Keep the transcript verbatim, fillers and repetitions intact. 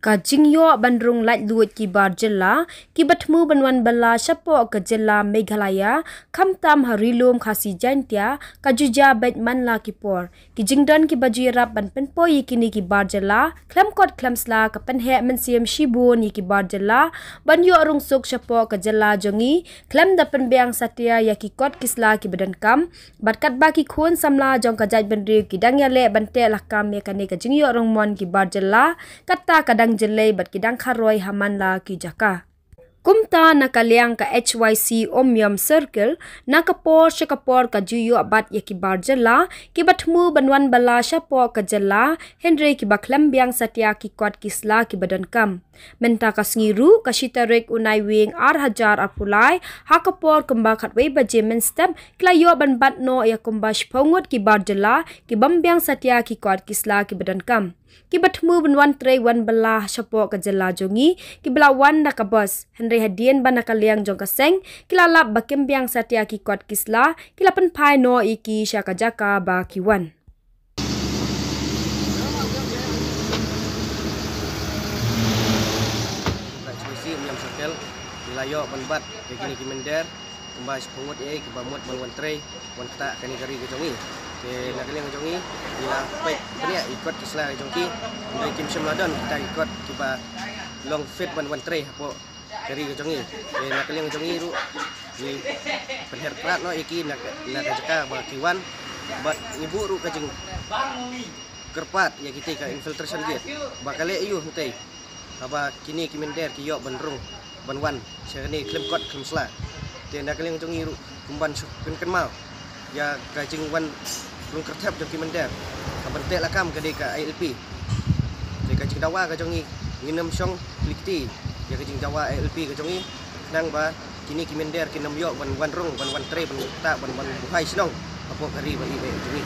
Ka jingïoh ban rung laitluid ki bar jylla kiba thmu ban wan bylla shapoh ka jylla Meghalaya, khamtam ha Ri-lum Khasi Jaiñtia, ka ju jia beit man la ki por. Ki jingdon kiba ju ïarap ban pynpoi ïa kine ki bar jylla khlem kot khlem sla ka pynheh mynsiem shibun ïa ki bar jylla ban ïoh rung suk shapoh ka jylla jong ngi, khlem da pynbiang satia ïa ki kot ki sla kiba donkam. Bad katba ki khun samla jong ka jaitbynriew ki dang ïaleh ban teh lakam ïa kane ka jingïoh rung mon ki bar jylla, kata ka dang jyllei bad ki dang kharoi ha man la ki jaka. Kumta na ka liang ka H Y C Umiam Circle, na ka por sha ka por ka ju ïoh bat ïa ki bar jylla kiba thmu ban wan bylla shapoh ka jylla, hynrei kiba khlem biang satia ki kot ki sla kiba donkam. Mynta ka sngi ruh, ka shi tarik u Naiwieng ar hajar arphew lai, ha ka por kumba khatwei baje mynstep, ki la ïoh ban bat noh ïa kumba shiphew ngut ki bar jylla kibym biang satia ki kot ki sla kiba donkam, kiba thmu ban wan trei wan bylla shapoh ka jylla jong ngi, kiba la wan da ka bus. Hynrei hadien ba na ka liang jong ka seng ki la lap ba kim biang satia ki kot ki sla, ki la pynphai noh ïa ki sha ka jaka ba ki wan. Ka H Y C Umiam Circle, ngi la ïoh ban bat ïa kine ki mynder kumba shiphew ngut ïa kiba mut ban wan trei, wan ktah kane ka ri ka jong ngi. Te na ka liang jong ngi, ngi la peit bniah ïa ki kot ki sla ka jong ki, hynrei kim shym la don kita ki kot kiba long fit ban wan trei hapoh ka ri ka jong ngi. Te na ka liang jong ngi ruh, ngi pynher krad noh ïa ki na ka, na ka jaka ba ki wan, bad ngi buh ruh ka jingkyrpad ïa kita ka infiltration gate ba ka leh aiu hangtei, haba kine ki mynder ki ïoh ban rung ban wan sha kane khlem kot khlem sla. Te na ka liang jong ngi ruh, kum ban shu pynkynmaw ïa ka jingwan rung kyrthep jong ki mynder, ka ban teh lakam ka dei ka I L P. Te ka jingdawa ka jong ngi, ngin ym shong khlem kti ïa ka jingdawa I L P ka jong ngi, khnang ba kine ki mynder kin ym ïoh ban wan rung, ban wan trei, ban ktah, ban wan buhai shnong hapoh ka ri ba ïeit jong ngi.